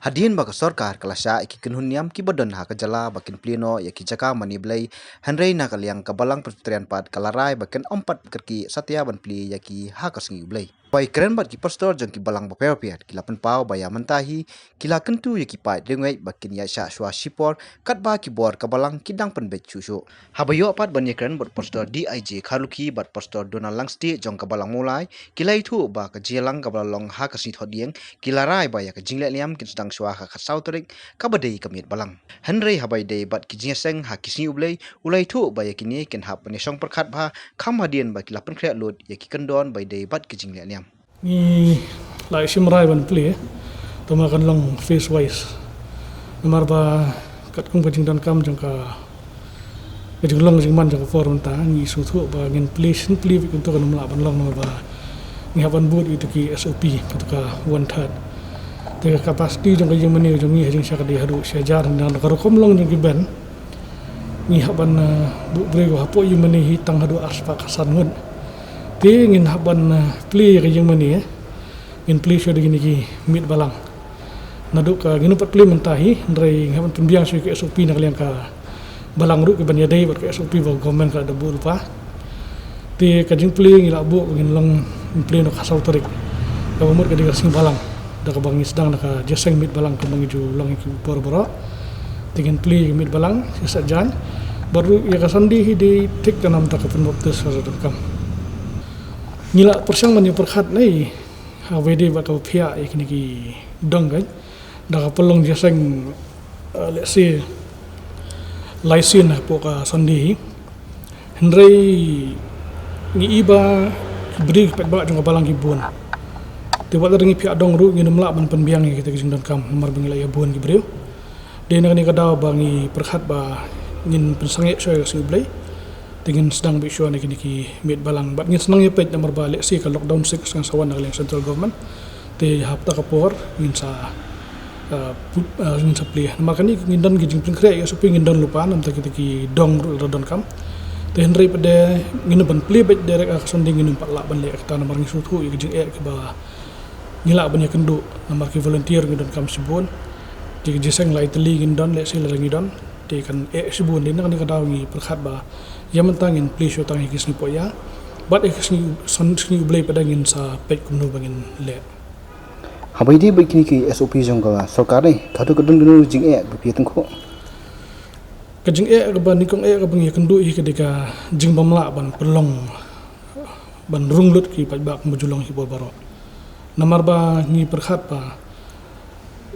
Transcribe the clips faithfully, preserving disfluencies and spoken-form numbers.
Hadien ba ka sorkar ka la shah ïa ki kynhun niam kiba don ha ka jylla ba kin plie noh ïa ki jaka mane blei, hynrei na ka liang ka Balang Presbyterian pat ka la rai ba kin ym pat kyrkieh satia ban plie ïa ki ha ka sngi U Blei. Ba ïakren bad ki pastor jong ki balang bapher bapher, ki la pynpaw ba ïa mynta hi ki la kyntu ïa ki paid riewngeit ba kin ïaishah shuwa shipor, katba ki bor ka balang ki dang pynbeit shuh shuh. Haba ïoh pat ban ïakren bad Pastor D I J Kharlukhi bad Pastor Donald Langstieh jong ka Balang Mawlai, ki la ïathuh ba ka jingïalang kaba la long ha ka sngi Thohdieng, ki la rai ba ïa ka jingleh niam kin sdang shuwa ha ka khatsaw tarik, kaba dei ka miet balang. Hynrei haba ïadei bad ki jingïaseng ha ki sngi U Blei, u la ïathuh ba ïa kine kin hap ban ïashong pyrkhat bha, kham hadien ba ki la pynkhreh lut ïa ki kyndon ba ïadei bad ki jingleh niam. Ngi la shim rai ban plie, tangba kan long phase wise. Namar ba katkum ka jingdonkam jong ka, ka jinglong jingman jong ka por mynta, ngi sngewthuh ba ngin plie, shin plie beit kumto kan ym lah ban long namar ba ngi hap ban bud ïa kito ki S O P, kato ka one third. Te ka capacity jong ka ïingmane jong ngi ha jingshakri haduh shi hajar, na ka rukom long jong ki band, ngi hap ban, eh, buh briew hapoh ïingmane hi tang haduh arspah khatsan ngut. Te ngin hap ban, eh, plie ïa ka ïingmane, eh. Ngin plie shuwa da kine ki miet balang. Naduh ka ngin ym pat plie mynta hi, hynrei ngi hap ban pynbiang shuwa ïa ka S O P na ka liang ka balang ruh kiban ïadei bad ka S O P ba government ka la buh lypa. Te ka jingplie ngi la buh ngin long, ngin plie na ka khatsaw tarik. Kaba mut ka dei ka sngi balang. Da kaba ngi sdang da ka jingïaseng miet balang kumba ngi ju long ïa ki por baroh. Te ngin plie ïa ka miet balang, shi sat jan. Bad ruh ïa ka Sunday hi dei thik tang namar ka pynbaptis ka jingdonkam. Ngi la pyrshang ban ïa pyrkhat nai, haba ïadei bad kaba phiah ïa kine ki dong kan. Da ka pynlong jingïaseng, eh, let's say, lai sien hapoh ka Sunday hi. Hynrei ngi i ba ki briew ki paidbah jong ka balang ki bun. Te wat la ngi phiah dong ruh ngin ym lah ban pynbiang ïa kita ki jingdonkam namar ba ngi la ïa bun ki briew. Dei na kane ka daw ba ngi pyrkhat ba ngin pynsangeh shuwa ïa ka sngi U Blei. Te ngin sdang beit shuwa na kine ki miet balang bad ngin sdang ïa peit namar ba let's say ka lockdown six kan sa wan na ka liang central government. Te hapta ka por ngin sa, ah, pu-, ah, ngin sa plie. Namar kane ngin don ki jingpynkhreh ïa ka S O P, ngin don lypa namar kita ki dong ruh la donkam. Te hynrei pat de ngin ban plie beit direct ha ka Sunday ngin ym pat lah ban leh kata namar ngi sngewthuh ïa ki jingeh kiba ngi lah ban ïakynduh namar ki volunteer ngi donkam shibun. Te ki jingïaseng lai tylli ngin don, let's say lada ngi don. Te kan eh shibun, dei na kane ka daw ngi pyrkhat ba ïa mynta ngin plie shuwa tang ïa ki sngi Poh Ïa. Bad ïa ki sngi, san sngi U Blei pat de ngin sa peit kumno ba ngin leh. Haba ïadei bad kine ki S O P jong ka sorkar ne, kato ka don kano jingeh ba phi ïa tyngkhuh? Ka jingeh kaba nyngkong eh kaba ngi ïakynduh hi ka dei ka jingbym lah ban pynlong ban rung lut ki paidbah kumba ju long hi por baroh. Namar ba ngi pyrkhat ba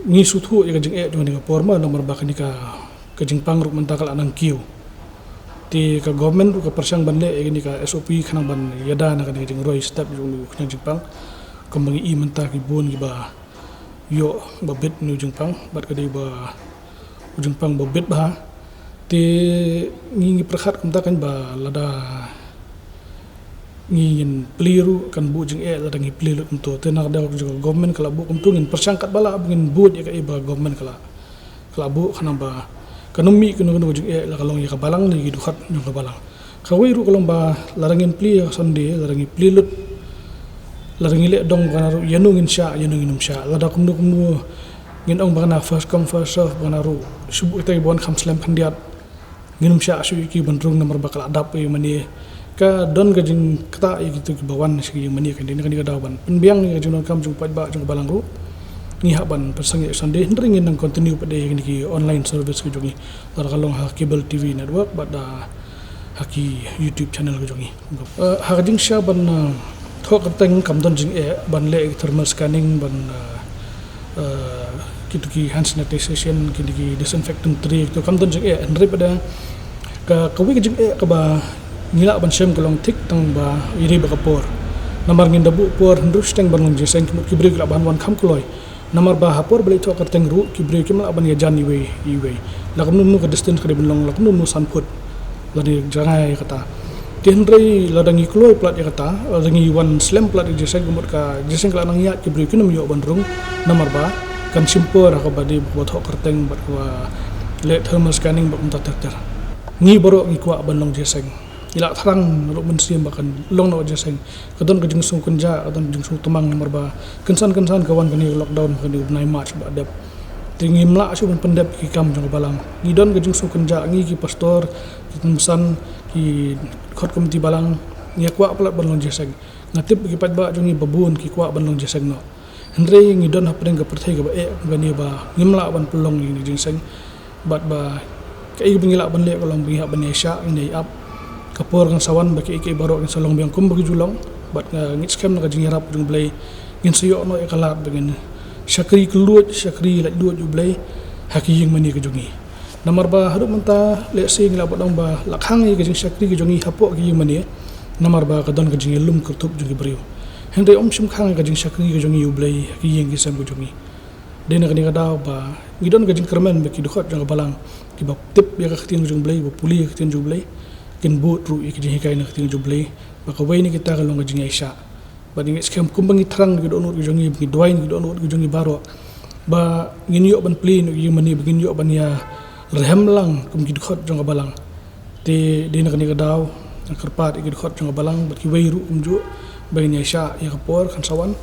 ngi sngewthuh ïa ka jingeh jong kane ka por ma namar ba kane ka, ka jingpang ruh mynta ka la nang kiew. Te ka government ruh ka pyrshang ban leh ïa kane ka S O P khnang ban ïada na kane ka jingroi step jong une u khñiang jingpang. Kumba ngi i mynta ki bun kiba ïoh ba bit une u jingpang bad ka dei ba u jingpang ba bit bha. Te ngi, ngi pyrkhat kumta kan ba lada ngi ngin plie ruh kan buh jingeh lada ngi plie lut kumto. Te na ka daw jong ka government ka la buh kumto ngin pyrshang katba lah ba ngin bud ïa kaei ba government ka la, ka la buh khnang ba kan ym mih kano kano ka jingeh la ka long ïa ka balang ne ïa ki dkhot jong ka balang. Kawei ruh ka long ba lada ngin plie ïa ka Sunday, lada ngi plie lut, lada ngi leh dong ba kane ruh ïano ngin shah, ïano ngin ym shah. Lada kumno kumno ngin ong ba kane first come first serve ba kane ruh shu buh ïa kita kiba wan kham slem khyndiat. Ngin ym shah shuh ïa ki ban rung namar ba ka la dap ïa mane. Ka don ka jingktah ïa kito kiba wan sha ïa mane, ka dei na kane ka daw ban pynbiang ïa ka jingdonkam jong paidbah jong ka balang ruh. Ngi hap ban pynsangeh Sunday, hynrei ngin nang continue pat de ïa kine ki online service ka jong ngi. Lada ka long ha cable T V network bad, ah, ha ki YouTube channel ka jong ngi. Eh, ha ka jingshisha ban, eh, thoh kyrteng kam don jingeh ban leh thermal scanning ban, eh, eh, kito ki hand sanitization, kito ki disinfectant tray, kito kam don jingeh, hynrei pat de ka, kawei ka jingeh kaba ngi lah ban shem ka long thik tang ba ïadei bad ka por. Namar ngin da buh por hynriew shiteng ban long jingïaseng, ki mut ki briew ki lah ban wan kham kloi. Namar ba ha por ba leit thoh kyrteng ruh ki briew kim lah ban ïajan iwei iwei. La kumno kumno ka distance ka dei ban long, la kumno kumno san phut. La dei jngai ïa kata. Te hynrei lada ngi kloi palat ïa kata, lada ngi wan slem palat ïa ka jingïaseng, ka mut ka jingïaseng ka la nang ïaid, ki briew kin ym ïoh ban rung. Namar ba kan shim por ha kaba dei ba thoh kyrteng bad kaba leh thermal scanning bad kumta ter ter. Ngi baroh ngi kwah ban long jingïaseng. Ngi la thrang ruh mynsiem ba kan long noh jingïaseng. Ka don ka jingsngewkynjah, ka don ka jingsngewtmang namar ba kynsan kynsan ka wan kane ka lockdown ha kane u bnai March ba dep. Te ngim lah shuh ban pyndep ki kam jong ka balang. Ngi don ka jingsngewkynjah, ngi ki pastor, ki kongsan, ki khot komiti balang, ngi kwah palat ban long jingïaseng. Nga tip ki paidbah jong ngi babun ki kwah ban long jingïaseng noh. Hynrei ngi don hapdeng ka pyrthei kaba eh, kane ba ngim lah ban pynlong ïa ka jingïaseng. Bad ba kaei ba ngi lah ban leh ka long ba ngi hap ban ïaishah, ngin ïa ap. Ka por kan sa wan ba kaei kaei baroh kin sa long biang kumba ki ju long. Bad nga ngeit skhem na ka jingïarap jong U Blei, ngin sa ïoh noh ïa ka lad ba ngin shakri kylluid, shakri laitluid U Blei ha ki ïing mane ka jong ngi. Namar ba haduh mynta lehse ngi lah ban ong ba la khang ïa ka jingshakri ka jong ngi hapoh ki ïing mane. Namar ba ka don ka jingïalum kyrthup jong ki briew. Hynrei ym shym khang ïa ka jingshakri ka jong ngi U Blei ha ki ïing ki sem ka jong ngi. Dei na kane ka daw ba ngi don ka jingkyrmen ba ki dkhot jong ka balang kiba tip ïa ka ktien jong U Blei, ba pule ïa ka ktien jong U Blei, kin bud ruh ïa ka jinghikai na ka ktien jong U Blei, ba kawei na kita ka long ka jingïaishah. Bad ngi ngeit skhem kumba ngi thrang na ki dohnud ki jong ngi, ba ngi duwai na ki dohnud ki jong ngi baroh, ba ngin ïoh ban plie noh ïa ka ïing mane, ba ngin ïoh ban ïa rhem lang kum ki dkhot jong ka balang. Te dei na kane ka daw nga kyrpad ïa ki dkhot jong ka balang bad kiwei ruh kumjuh, ba ngin ïaishah ïa ka por kan sa wan,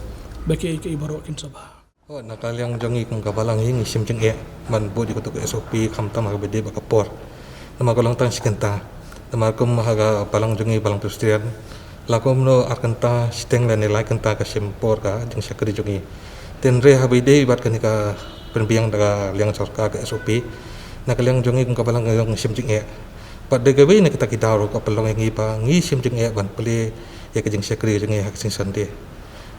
ba kiei kiei baroh kin sa bha. Oh, na ka liang jong ngi kum ka balang hi ngi shim jingeh ban bud ïa kato ka S O P khamtam ha kaba ïadei bad ka por. Namar ka long tang shi kynta. Namar kum ha ka balang jong ngi, balang Presbyterian, la kumno ar kynta shiteng lane lai kynta ka shim por ka jingshakri jong ngi. Te hynrei haba ïadei bad kane ka pynbiang da ka liang sorkar ka S O P, na ka liang jong ngi kum ka balang ngi ong shim jingeh. Bad dei kawei na kita ki daw ruh ka pynlong ïa ngi ba ngi shim jingeh ban plie ïa ka jingshakri jong ngi ha ka sngi Sunday.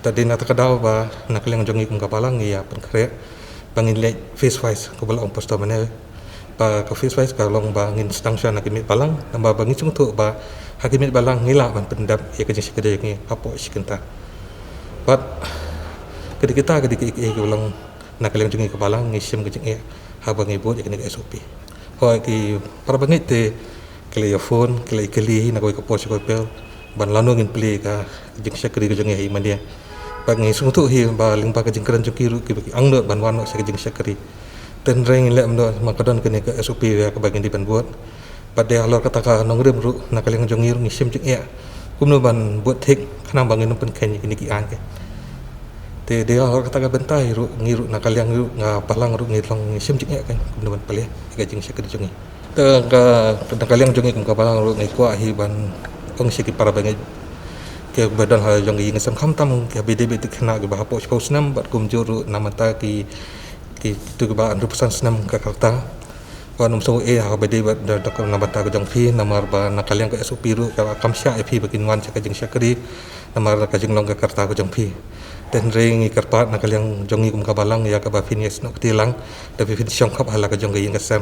Te dei na kata ka daw ba na ka liang jong ngi kum ka balang ngi ïa pynkhreh ba ngin leit phase wise, kumba la ong Pastor mynne. Ba ka phase wise ka long ba ngin sdang shuwa na ki miet balang, namar ba ngi sngewthuh ba ha ki miet balang ngi lah ban pyndep ïa ka jingshakri jong ngi hapoh shi kynta. Bad ka dei kita ka dei kiei kiei kiba long na ka liang jong ngi ka balang, ngi shim ka jingeh haba ngi bud ïa kane ka S O P. Hooid, ki para bangeit te ki la ïa phone, ki la ïa kylli na kawei ka por sha kawei ka por ban lano ngin plie ka jingshakri ka jong ngi ha ïing mane. Bad ngi sngewthuh hi ba lyngba ka jingkren jong ki ruh kiba ki angnud ban wan noh sha ka jingshakri. Te hynrei ngin leh kumno namar ka don kane ka S O P ïa kaba ngin dei ban bud. Bad dei halor kata ka nongrim ruh na ka liang jong ngi ruh ngi shim jingeh kumno ban bud thik khnang ba ngin ym pynkheiñ ïa kine ki aiñ ki. Te dei halor kata ka bynta hi ruh ngi ruh na ka liang ruh, nga balang ruh ngi long ngi shim jingeh kumno ban plie ïa ka jingshakri jong ngi. Te ka, na ka liang jong ngi kum ka balang ruh ngi kwah hi ban ong sha ki para bangeit kiba don ha jong ka ïing ka sem khamtam kiba dei bad ki khynnah kiba hapoh shiphew snem bad kumjuh ruh na bynta ki, kito kiba hynriewphew san snem ka rta. Wat nym sngew ei ha kaba dei bad da, da, na bynta ka jong phi, namar ba na ka liang ka S O P ruh ka la kham shah ïa phi ba kin wan sha ka jingshakri namar ka jinglong ka rta ka jong phi. Te hynrei ngi kyrpad na ka liang jong ngi kum ka balang ïa kaba phin ïasnoh kti lang da phi phin shong khap ha la ka jong ka ïing ka sem.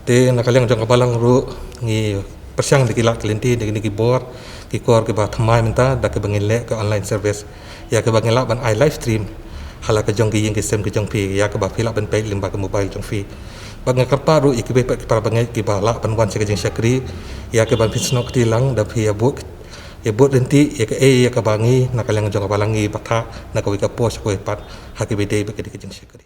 Te na ka liang jong ka balang ruh ngi pyrshang da ki lad ki lynti, da kine ki bor ki kor kiba thymmai mynta da kaba ngin leh ka online service ïa kaba ngin lah ban ai live stream ha la ka jong ka ïing ka sem ka jong phi, ïa kaba phi lah ban peit lyngba ka mobile jong phi. Bad nga kyrpad ruh ïa kiwei pat ki para bangeit kiba lah ban wan sha ka jingshakri ïa kaba phin snoh kti lang da phi ïa bud, ïa bud lynti ïa kaei ïa kaba ngi na ka liang jong ka balang ngi batai na kawei ka por sha kawei pat ha kaba dei bad ka dei ka jingshakri.